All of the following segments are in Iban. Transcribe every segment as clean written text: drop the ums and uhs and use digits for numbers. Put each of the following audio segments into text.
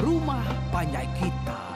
Rumah Panjai Kitai.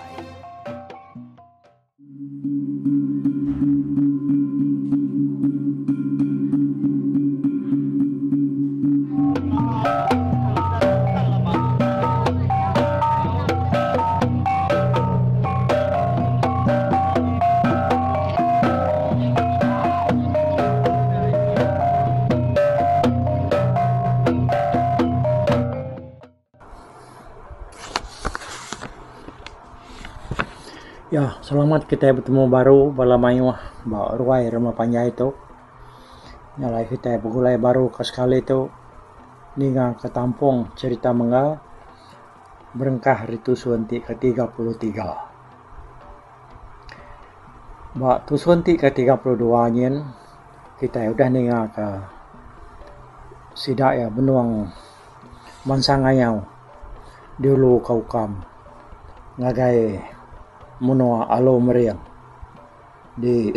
Ya, selamat kitai betemu baru bala mayuh ba ruai rumah panjai tu. Nya alai kitai begulai baru ke sekali tu ninga ke tampung cherita mengga berengkah ari tusun ti ke 33. Ba tusun ti ke 32 nyin kitai udah ninga ke sida iya benung bansa ngayau diulu ka ukam ngagai menua Alo Mering di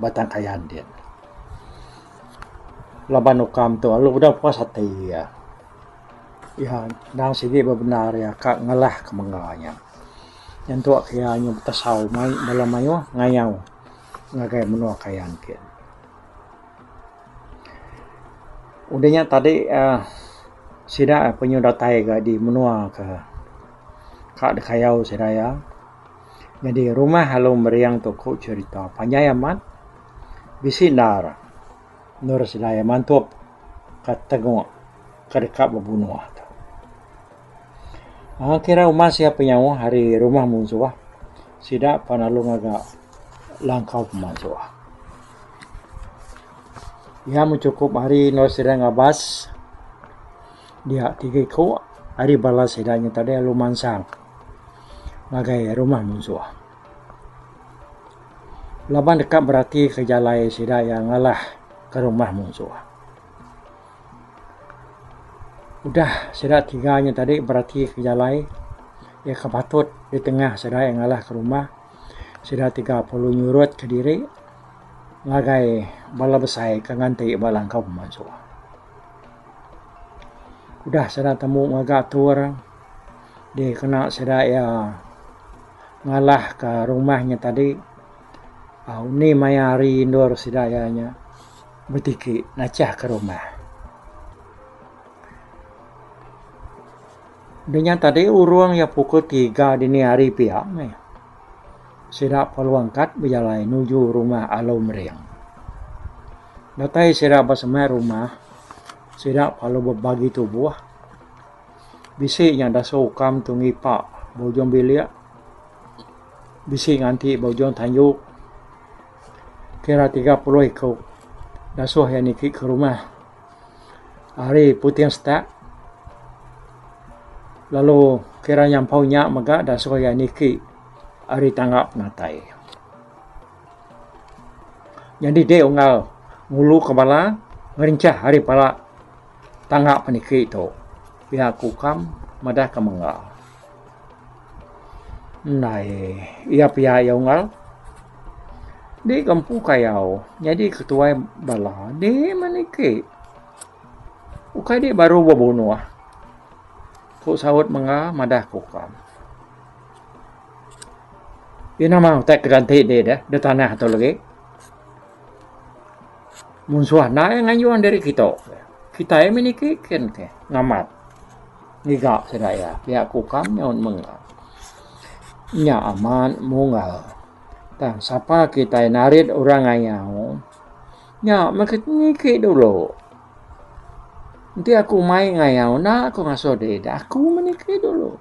Batang Kayan din. Laban ukam tu lalu udah puas ati iya. Iya endang sigi bebendar iya ka ngalah ke mengga nya. Nyentuk ke iya nyau betesau mai bala mayuh ngayau ngagai menua Kayan kin. Udah nya tadi uhh sida penyu datai ga di menua ke ka dikayau sida iya. Nyadi rumah Along Mering tu ku cherita panjai amat bisi endar endur sida iya mantup ka tengok ka deka bebunuh tu. Aaa kira uma sia penyauh ari rumah munsuh sida pan lalu ngaga langkau pemansuk. Iya meh chukup hari endur sida ngabas dia tiga iku ari bala sida nya tadi lalu mansang ngagai rumah munsuh. Laban deka beratika jalai sida iya ngalah ke rumah munsuh. Udah sida tiga nya tadi berati ke jalai iya ke patut ditengah sida iya ngalah ke rumah sida tiga perlu nyurut kediri ngagai bala besai ke nganti ba langkau pemansuk. Udah sida temu ngaga atur dikena sida iya ngalah ke rumah nya tadi au ni maya hari endur sida iya nya. Betiki nachah ke rumah. Dinya tadi urung iya pukul tiga dini hari pia meh. Sida perlu angkat bejalai nuju rumah Alo Mering. Datai sida ba semai rumah, sida perlu bebagi tubuh. Bisi nya dasuh ukam tu ngipa ba ujung bilik, bisi nganti ba ujung tanju. Kira 30 iku dasuh iya niki ke rumah ari puting setak lalu kira nyampau nya mega dasuh iya niki ari tangga penatai. Nyadi dek unggal ngulu ke bala ngerencah ari pala tangga peniki tu pia ku kam madah ke mengga. Ndai iya pia iya unggal. Di ke empu kayau nyadi ketuai bala di meh niki. Ukai di baru bebunuh ku saut mengga madah ku kam. Iya nama utai ke ganti di deh da tanah tu lagi. Munsuh enda iya ngayung diri kitu. Kitai meh niki kin ke ngamat. Ngiga sida iya pia ku kam nyaut mengga. Nya amat munggal. Tang sapa kitai narit orang ngayau nya meh niki dulu. Enti aku mai ngayau enda aku ngasuh diri aku meh niki dulu.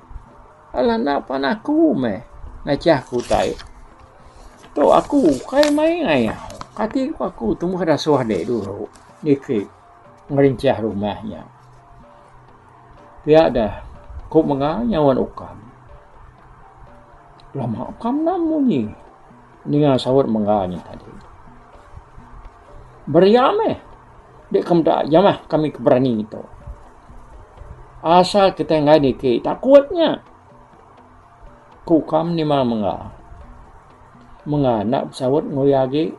Alah enda pan aku meh ngachah ku utai. Tu aku ukai mai ngayau. Kati ku aku tumbuh dasuh diri dulu niki ngerincah rumah nya. Pia deh, ku menga nyaut ukam. Lama ukam enda munyi ninga saut menga nya tadi. Beria meh dek ke meda jamah kami ke berani tu. Asal kitai enggai niki takut nya. Ku ukam nimang menga. Menga enda besaut nguya agi.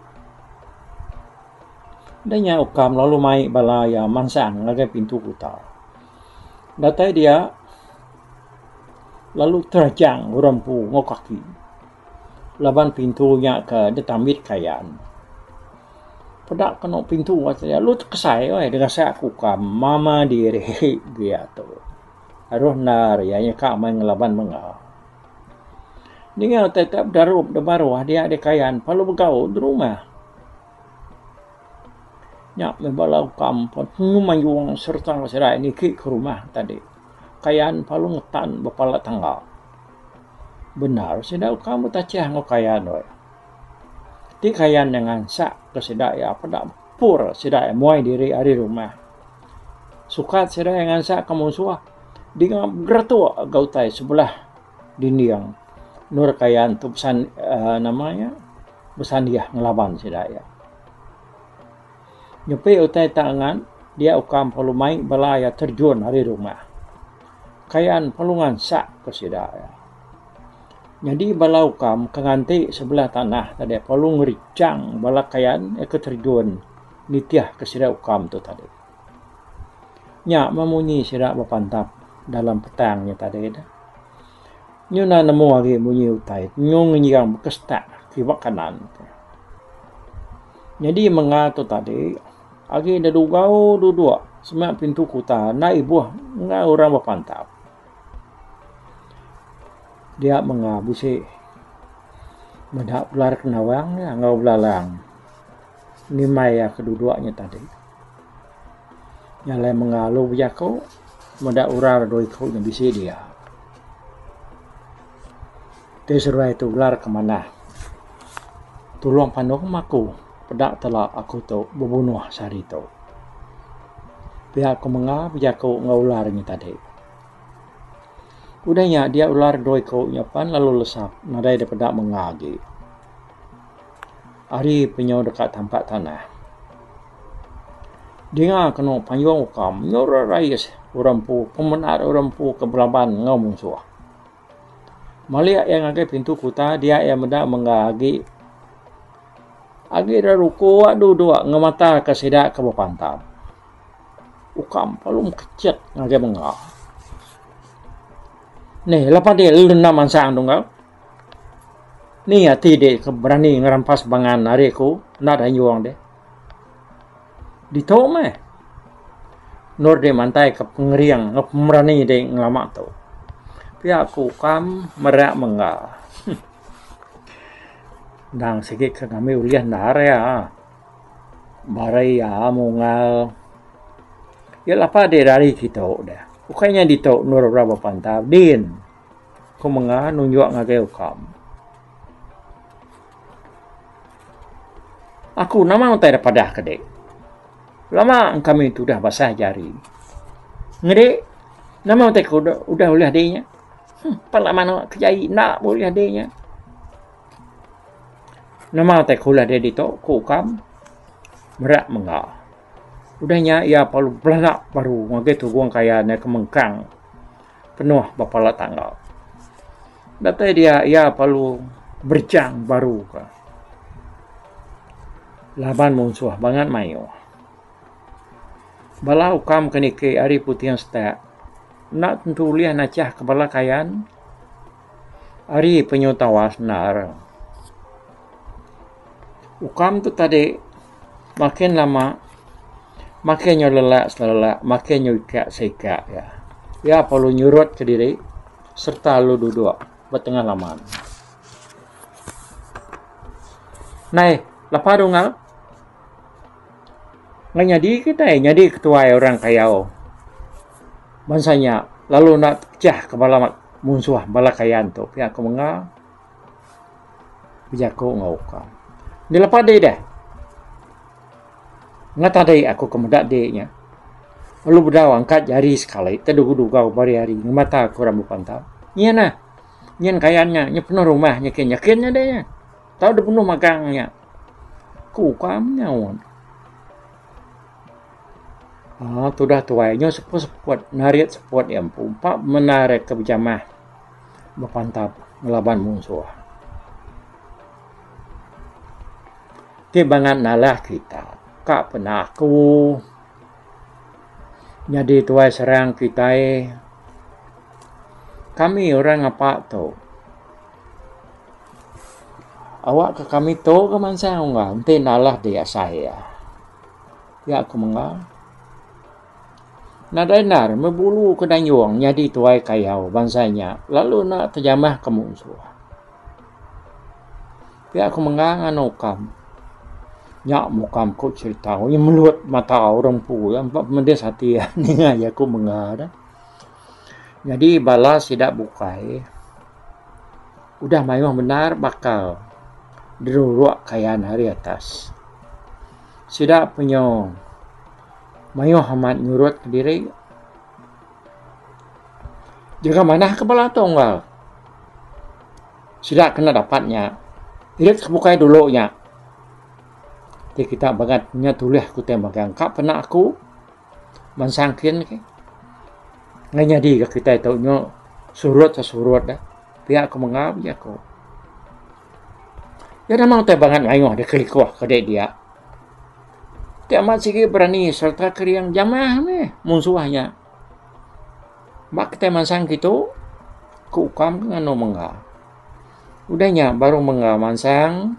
Udah nya Ukam lalu mai bala iya mansang ngagai pintu kuta. Datai dia. Lalu terajang orang empu enggau kaki laban pintu nya ke ditambit kayan. Peda kenu pintu lalu tekesai weh deka aku ka mama diri diatu. Aruh endar iya nyeka meh ngelaban menga. Ninga utai te bedarup da baruh dia dikayan perlu begau derumah. Nya meh bala ukam mayung sereta sida niki ke rumah tadi. Kayan perlu ngetan ba pala tangga. Bendar sida ukam betachah enggau kayan weh. Ti kayan nya ngansak ke sida iya peda pur sida iya muai diri ari rumah. Sukat sida iya ngansak ke munsuh dinga begeretuk ga utai sebelah dinding endur kayan tu besan uhh nama nya besandih ngelaban sida iya. Nyepi utai tak angat dia ukam perlu mai bala iya terjun ari rumah. Kayan perlu ngansak ke sida iya. Nyadi bala ukam ke nganti sebelah tanah tadi perlu ngericang bala kayan iya ke terjun nitih ke sida ukam tu tadi. Nya meh munyi sida bepantap dalam petang nya tadi dah. Nyu enda nemu agi munyi utai nyu ngenjing bekestak kiba kanan. Nyadi menga tu tadi agi deh dugau duduk sema pintu kuta enda ibuh enggau orang bepantap. Dia menga bisi meda ular kendawang enggau belalang. Ngimbai iya ke duduk nya tadi. Nya alai mengalu bejaku meda ular dua iku nya bisi dia. Ti seruai tu ular ke manah. Tulung panu aku peda tela aku tu bebunuh sehari tu. Pia ku menga bejaku enggau ular nya tadi. Udah nya dia ular dua iku nya pan lalu lesap nadai dep peda menga agi. Ari penyu deka tampak tanah. Dinga kenu payung ukam nyuruh rais orang empu pemendar orang empu ke belaban enggau munsuh. Malik iya ngagai pintu kuta dia iya meda mengga agi agi ira rukuk duduk ngemata ke sida ke bepantap. Ukam lalu mekechet ngagai mengga. Neh lapa deh lalu enda mansang tu enggau. Ni ati dek ke berani ngerampas bangan ari aku enda danjung deh. Ditu meh endur dek mantai ke pengering enggau pemerani dek ngelama tu. Pia ku kam merak mengga. Endang sigi ke ngambi ulih endar iya. Barai iya munggal. Iya lapa dek rari kitu deh. Ukai nya ditu endur orang bepantap din. Ku Menga nunjuk ngagai Ukam. Aku nama utai da padah ke dik. Lama kami tudah basah jari. Ngedi nama utai ke udah ulih dik nya. Huh pala manok ke jai enda bulih dik nya. Nama utai ke ulih dik ditu ku Ukam. Merak Menga. Udah nya iya perlu belanak baru ngagai tugung kayan iya ke mengkang. Penuh ba pala tangga. Datai dia iya perlu berejang baru ka laban munsuh bangat mayuh. Bala ukam ke niki ari puting setak enda tentu ulih nachah ke bala kayan ari penyu tawas endar. Ukam tu tadi makin lama makin nyau lelak selelak makin nyau ikak seikak iya. Iya perlu nyurut kediri sereta lalu duduk ba tengah laman. Nai lepa dungau ngan nyadi kitai nyadi ketuai orang kayau bansa nya lalu enda pecah ke bala munsuh bala kayan tu pia ku menga. Bejaku enggau uka. Enda lepa dih deh. Enggau tadi aku ke meda dih nya. Lalu bedau angkat jari sekali tedugu-dugau ba hari-hari ngemata ke orang bepantap. Nyin ah. Nyin kayan nya, nya penuh rumah nya kin. Yakin nya deh nya. Tau deh penuh magang nya. Ku uka nyaut. Aaa tudah tuai nyau seput-seput narit seput iya empu empa bendar ke bejamah. Bepantap ngelaban munsuh. Ti bangat nalah kita ka pernah aku nyadi tuai serang kitai. Kami orang ngapa tu. Awak ke kami tu ke mansang unggal enti enda alah di asai iya. Pia ku mengga. Nadai endar meh bulu ke dayung nyadi tuai kayau bansa nya lalu enda tejamah ke munsuh. Pia ku mengga nganu ukam. Nya mukam ku cherita melut mata orang empu empa pemedis ati ninga jaku mengga dah. Nyadi bala sida bukai udah mayuh bendar bakal deruruk kayan ari atas. Sida penyu mayuh amat nyurut kediri jaga manah ke bala tu unggal. Sida kena dapat nya irit ke bukai dulu nya. Ti kita bangat nya tulih ku tai magang ka pena aku. Mansang kin ke ngai nyadi ga kitai tu nyu surut se surut da pia ku mengau jaku. Iya nama utai bangat mayuh da kelikuh ke dek dia. Ti amat sigi berani sereta kering jamah meh munsuh nya. Ba kitai mansang kitu ku ukam ke nganu mengga. Udah nya baru mengga mansang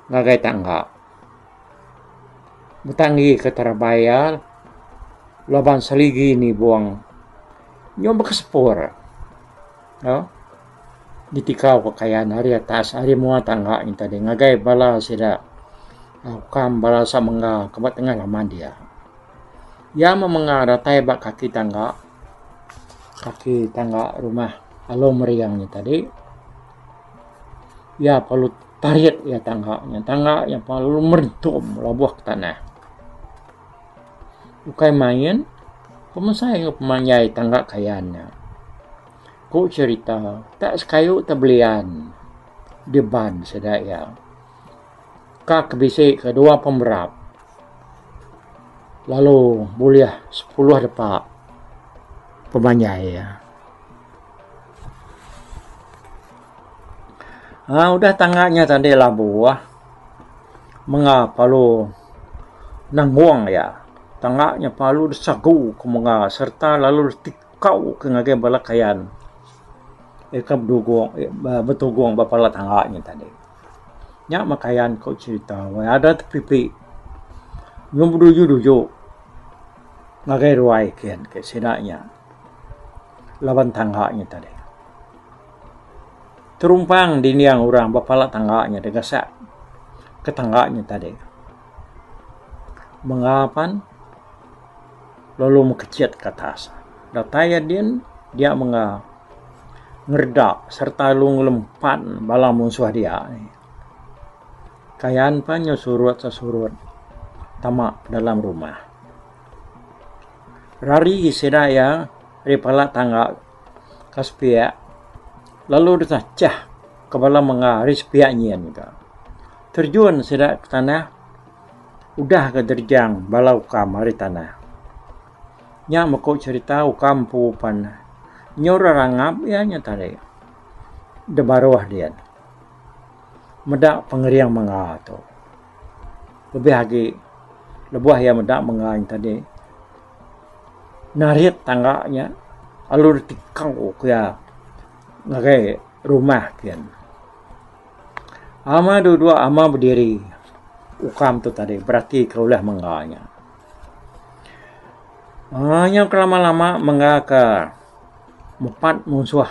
ngagai tangga. Betanggi ke terabai iya laban seligi nibung nyau bekesepur au ditikau ka kayan ari atas ari mua tangga nya tadi ngagai bala sida ukam bala semengga ke ba tengah laman dia. Iya meh mengga datai ba kaki tangga kaki tangga rumah lalu mering nya tadi iya perlu. Tarit iya tangga nya. Tangga nya pun lalu merentum labuh ke tanah. Ukai main, pemesai enggau pemanjai tangga kayan nya. Ku cherita, tak sekayu tebelian diban sida iya. Ka ke bisi ke dua pemerap lalu bulih sepuluh depa pemanjai iya. Aa udah tangga nya tadi labuh menga perlu nanggung iya. Tangga nya perlu disagu ku menga sereta lalu ditikau ke ngagai bala kayan ika bedugong betugong ba pala tangga nya tadi. Nya meh kayan ku cherita wai ada tepipi nyau beduju duju ngagai ruai kin ke sida nya laban tangga nya tadi. Terumpang dinding orang ba pala tangga nya deh gasak ke tangga nya tadi. Mengga pan lalu mekechit ke atas. Datai iya din dia mengga ngereda sereta lalu ngelempan bala munsuh dia. Kayan pan nyau surut sesurut tama dalam rumah. Rari sida iya ari pala tangga. Ka sepiak lalu deka chah ke bala mengga ari sepiak nyin ka. Terjun sida ke tanah udah ga derjang bala ukam ari tanah. Nya meko cherita ukam empu pan nyau rerangap iya nya tadi da baruh dian meda pengering mengga tu. Lebih agi lebuh iya meda mengga nya tadi. Narit tangga nya lalu ditikau ku iya ngagai rumah kian. Ama duduk ama bediri ukam tu tadi berati ke ulih mengga nya. Aaa nyau ke lama lama mengga ke mepat munsuh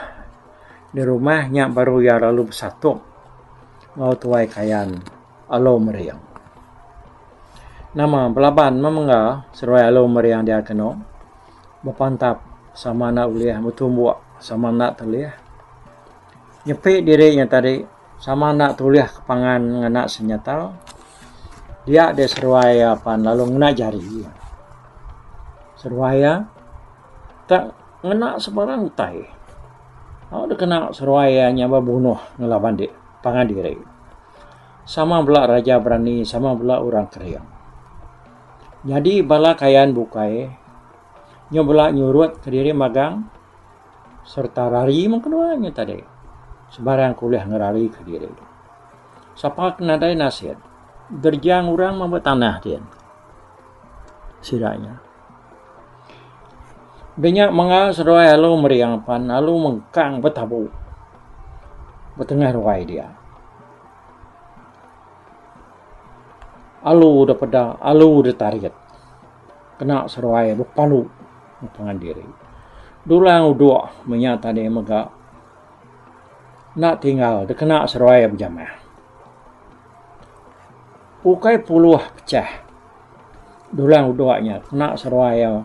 di rumah nya baru iya lalu besatup enggau tuai kayan. Alo Mering. Nama belaban meh mengga seruai Alo Mering dia kenu bepantap sama enda ulih betumbuk sama enda telih. Nyepi diri nya tadi sama enda tulih ke pangan ngena senyata dia deh seruai iya pan lalu ngena jari. Seruai iya tak ngena sebarang utai. Au deh kena seruai iya nya bebunuh ngelaban pangan diri. Sama bela raja berani sama bela orang kering. Nyadi bala kayan bukai nyau bela nyurut kediri magang sereta rari meh kedua nya tadi. Sebarang ke ulih ngerari kediri. Sapa ke nadai nasit derjang orang meh ba tanah din sida nya. Udah nya menggal seduai alu mering pan alu mengkang betabu betengah ruai dia. Alu da peda alu da tarit kena seduai bepalu pangan diri. Dulang udok menya tadi mega enda tinggal da kena seduai bejamah. Ukai puluh pecah. Dulang udok nya kena seruai iya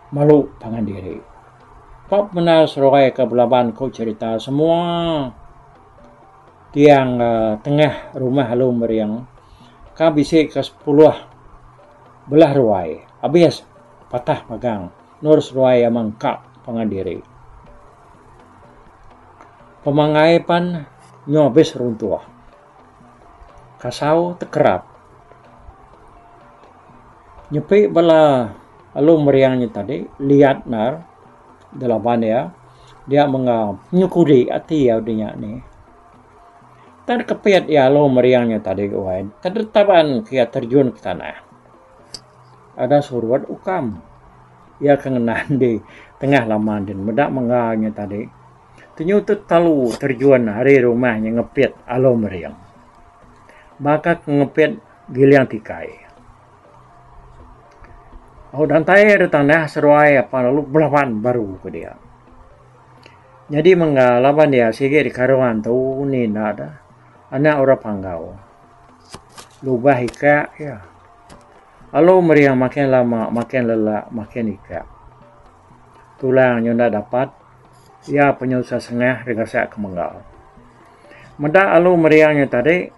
malu pangan diri. Pak bendar seruai ke belaban ku cherita semua tiang uhh tengah rumah alu mering ka bisi ke sepuluh belah ruai abis patah magang endur seruai iya mangka pangan diri. Pemangai pan nyau abis runtuh. Kasau tekerap. Nyepi bala alu mering nya tadi liat nar da laban iya dia mengga nyukudi ati iya udah nya nih. Tan kepit iya alu mering nya tadi wai taban ke iya terjun ke tanah. Ada surut ukam iya ke ngenan di tengah laman din meda mengga nya tadi. Tenyu tu telu terjun ari rumah nya ngepit alu mering. Baka ke ngepit giling tikai. Au dantai da tanah seruai apan lalu belaban baru ku dia. Nyadi mengga laban dia sigi dikarung antu ni enda da anak orang panggau. Lubah ikak iya. Alu mering makin lama makin lelak makin ikak. Tulang nya enda dapat iya penyusah sengah digasak ke mengga. Meda alu meriang nya tadi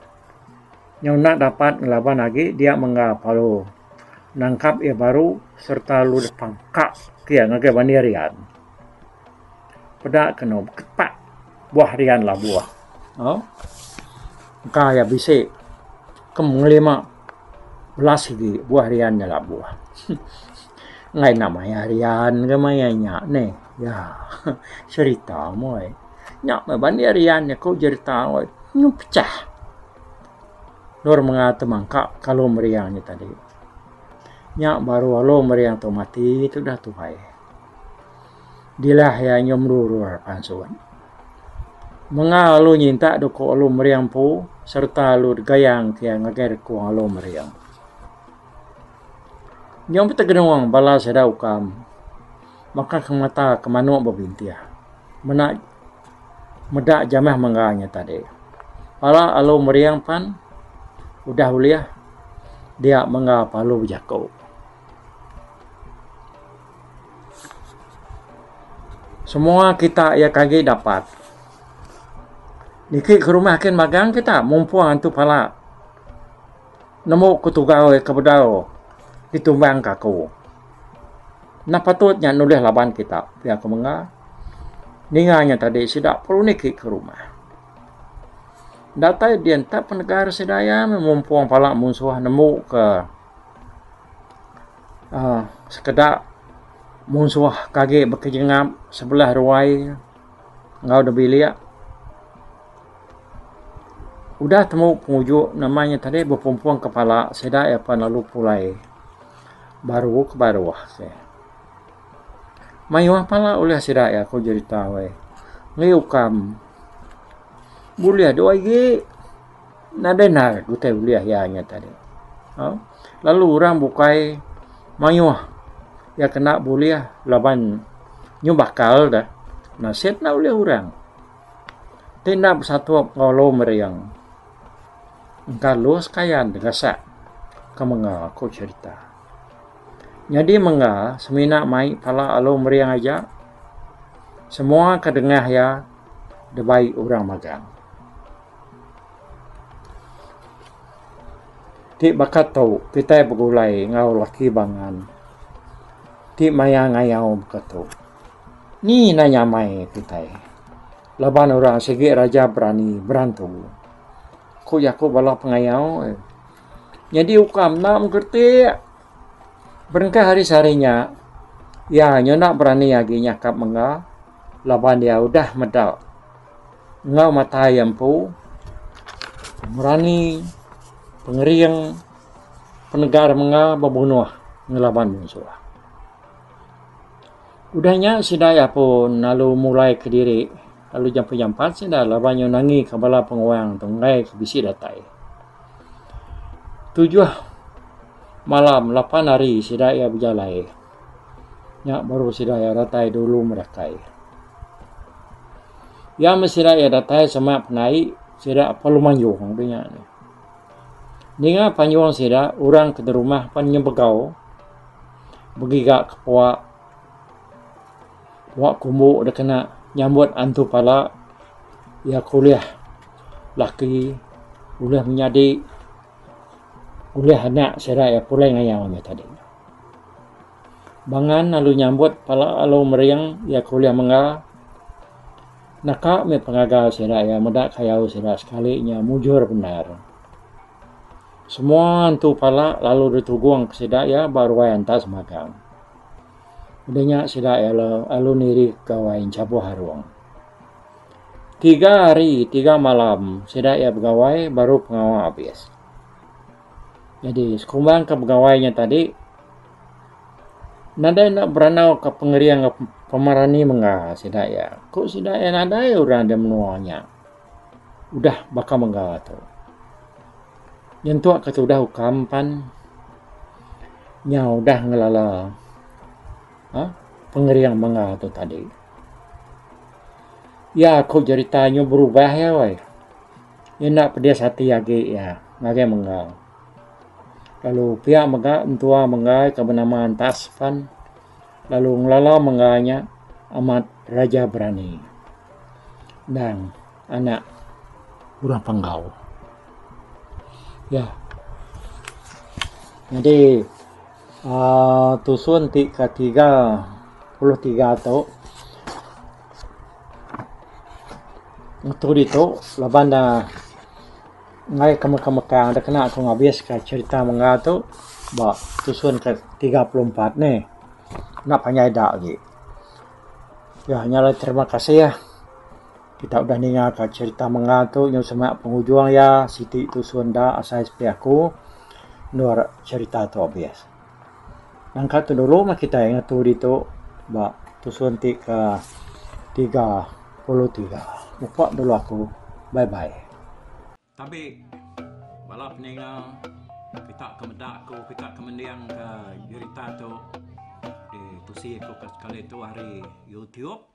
nyau enda dapat ngelaban agi dia mengga palu nangkap iya baru sereta lalu dipangka ke iya ngagai bani rian. Peda kenu ketak buah rian labuh. Engka iya bisi ke ngelima belas igi buah rian nya labuh. Enggai enda maya rian ke maya nya neh. Ya serita meh. Nya meh bani rian nya ku jerita nyau pecah. Endur menga temangka kalu meriang nya tadi. Nya baru alu meriang tu mati tudah tuai. Dilah iya nyau merurur pansut. Menga lalu nyintak duku alu mering empu sereta lalu digayang ke iya ngagai rekung alu mering. Nyau betegenung bala sida ukam baka ke mata ke manuk bebintih mena meda jamah mengga nya tadi. Pala alu mering pan udah ulih dia mengga palu bejaku. Semua kita iya ke agi dapat. Niki ke rumah kin magang kita mumpung antu pala nemu ku tugau iya ke bedau ditumbang ka aku. Enda patut nya nulih laban kita pia ku mengga. Ninga nya tadi sida perlu niki ke rumah. Datai din tak penegar sida iya meh mumpung pala munsuh nemu ke uhh sekeda munsuh ke agi bekejengap sebelah ruai enggau da bilik. Udah temu pengujuk nama nya tadi bepumpung kepala sida iya pan lalu pulai baru ke baruh seh. Mayuh pala ulih sida iya ku jerita weh. Ngi ukam bulih dua igi. Nadai endar utai ulih iya nya tadi. Lalu orang bukai mayuh iya kena bulih laban nyu bakal da nasit enda ulih orang. Ti enda besatup enggau lu mering engka lu sekayan gasak ke menga ku cherita. Nyadi menga semina mai pala lu mering aja semua ke dengah iya dibai orang magang. Ti baka tu kitai begulai enggau laki bangan ti maya ngayau baka tu. Ni enda nyamai kitai laban orang sigi raja berani berantu. Ku jaku bala pengayau eh. Nyadi ukam enda mengkeretik. Berengkah ari sehari nya iya nyau enda berani agi nyakap mengga laban iya udah meda. Enggau mata iya empu, pemerani, pengering, penegar menga bebunuh ngelaban munsuh. Udah nya sida iya pun lalu mulai kediri lalu jampat-jampat sida laban nyau nangi ka bala penguang tu enggai ke bisi datai. Tujuh malam lapan hari sida iya bejalai nya baru sida iya datai dulu medakai. Iya meh sida iya datai semak penai sida perlu manjung tu nya. Ninga panjung sida orang ke derumah pan nyebegau begiga ke pua pua kumbu da kena nyambut antu pala iya ke ulih laki ulih menyadi ulih anak sida iya pulai ngayau nya tadi. Bangan lalu nyambut pala lalu mering iya ke ulih mengga naka meh pengaga sida iya meda kayau sida sekali nya mujur bendar. Semua entu pala lalu ditugong ke sida iya ba ruai antas magang. Udah nya sida iya lalu niri gawai enchabuh arung. Tiga hari tiga malam sida iya begawai baru pengawa abis. Nyadi sekumbang ke begawai nya tadi nadai enda berandau ka pengering enggau pemerani mengga sida iya. Ku sida iya nadai orang da menua nya. Udah baka mega tu. Nyentuk ke tudah ukam pan nyau udah ngelala uhh pengering mega tu tadi. Iya ku jerita nyu berubah iya weh. Iya enda pedis ati agi iya ngagai mega. Lalu pia mega entua mega ke benama Antas pan lalu ngelala mega nya amat raja berani. Endang anak orang Panggau. Ya. Nyadi uhh tusun ti ke 33 tu ngetu ditu laban ne enggai ke mekang-mekang da kena ku ngabis ka cherita mengga tu ba tusun ke 34 nih. Enda panjai da agi. Ya nya alai terima kasih kita udah ninga ka cherita mengga tu nyau semak pengujung iya siti tusun da asai sepi aku endur cherita tu abis. Nangka tu dulu meh kitai ngetu ditu ba tusun ti ke 33. Mupok dulu aku bye bye. Tabi bala peninga kita ke meda aku kita ke mending ke jerita tu ditusi aku ke sekali tu ari YouTube.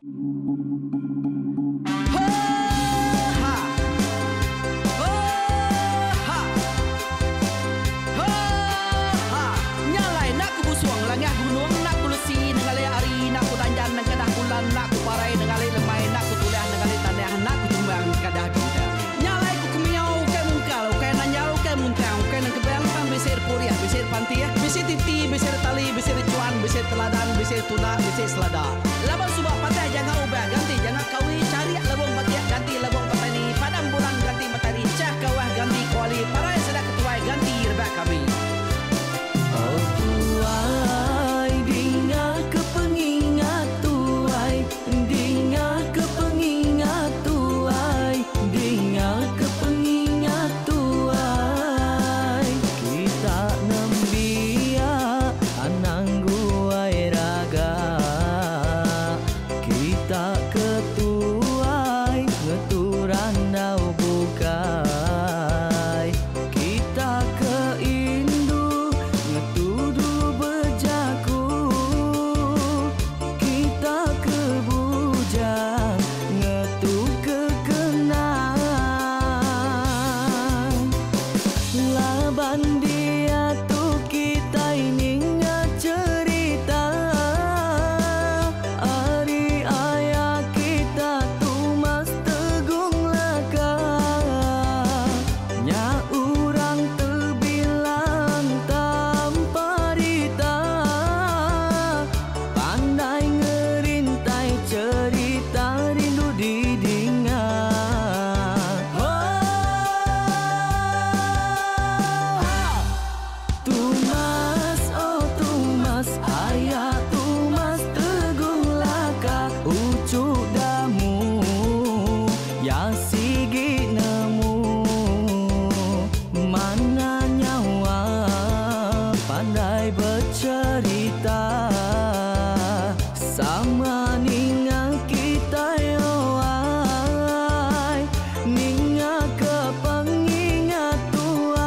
Sama ninga kitai oh ai Ninga ke pengingat tuai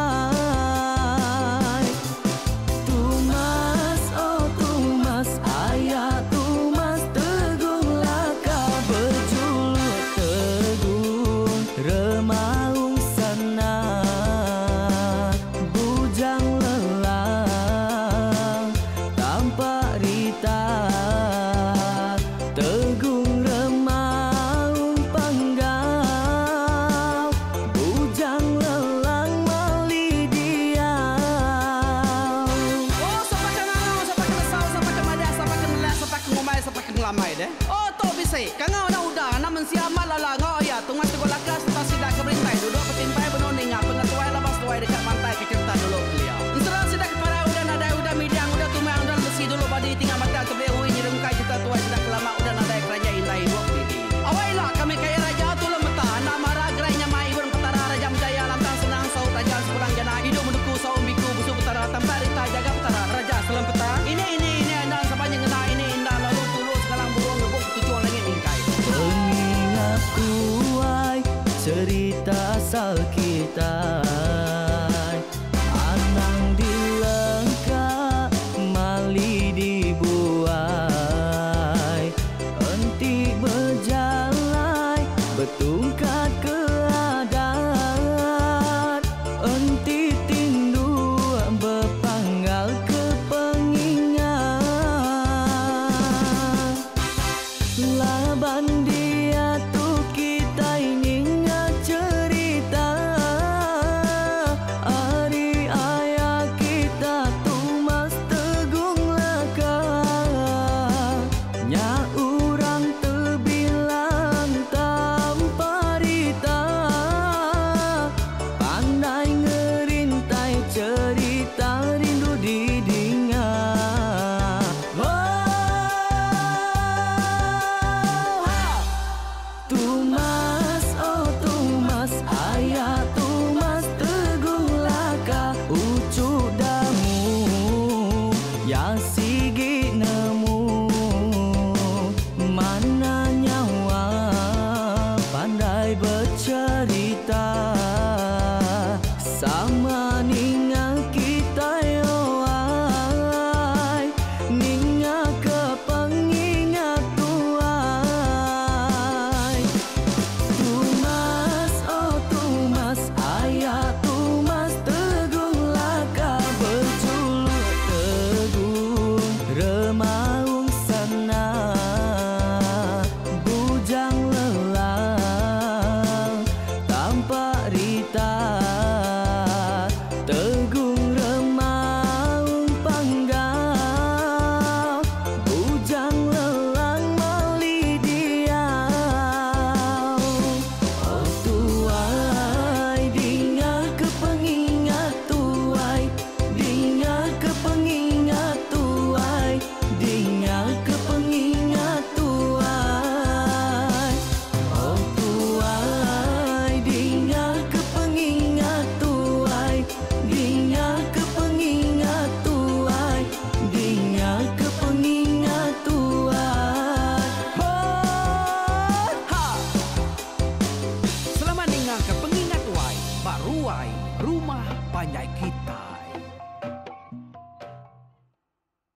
Tumas oh tumas aya tumas tegung laka bejuluk tegung remaung sana Bujang lelang tampak rita Tegung remaung panggau Bujang lelang mali diau. Oh sapa ke ngangau sapa ke nesau sapa ke madah sapa ke nelah sapa ke ngumbai sapa ke ngelamai deh. Oh tu bisi kangau anak uda anak mensia amat lala enggau iya tungai teguh laka sereta sida ke berintai duduk betimpai benung ninga pengetuai laban seduai deka mantai ke cherita dulu kelia. Ensera sida ke parai udah nadai udah midang udah tumang udah lesi dulu badi tinggal batang tebeli ui nyerungkai cherita tuai sida ke lama udah nadai keranjai indai idup didi. Awai ila kami kaya raja tulung meta enda mara gerai nyamai ibun petara raja menjaya lantang senang saut raja sepulang jana idup menduku saum biku busu petara tampak rita jaga petara raja selempeta ini ini ini enda sapa nyengena ini enda lalu tulu segalang burung ngebuk ketuchung langit mingkai. Pengingat tuai cerita asal kitai Anang dilengka mali dibuai Enti bejalai betungkat ke adat Enti tinduk bepanggal ke pengingat Laban diatu kitai ninga cherita ari aya kita Tumas Tegung Laka. Nya orang tebilang tanpa rita Pandai ngerintai cherita rindu didinga. Tumas oh tumas aya tumas tegung laka uchu damu ya sigi nemu mana nyawa pandai becerita sama ninga kitai oh ai ninga ke pengingat tuai. Tumas oh tumas aya tumas tegung laka bejuluk tegung remaung sana bujang lelang tampak rita tegung remaung panggau bujang lelang mali diau. Oh tuai dinga ke pengingat tuai dinga ke pengingat tuai dinga ke pengingat tuai. Oh tuai dinga ke pengingat tuai dinga ke pengingat tuai dinga ke pengingat tuai. Ho ha. Selamat ninga ke pengingat tuai ba ruai rumah panjai kita.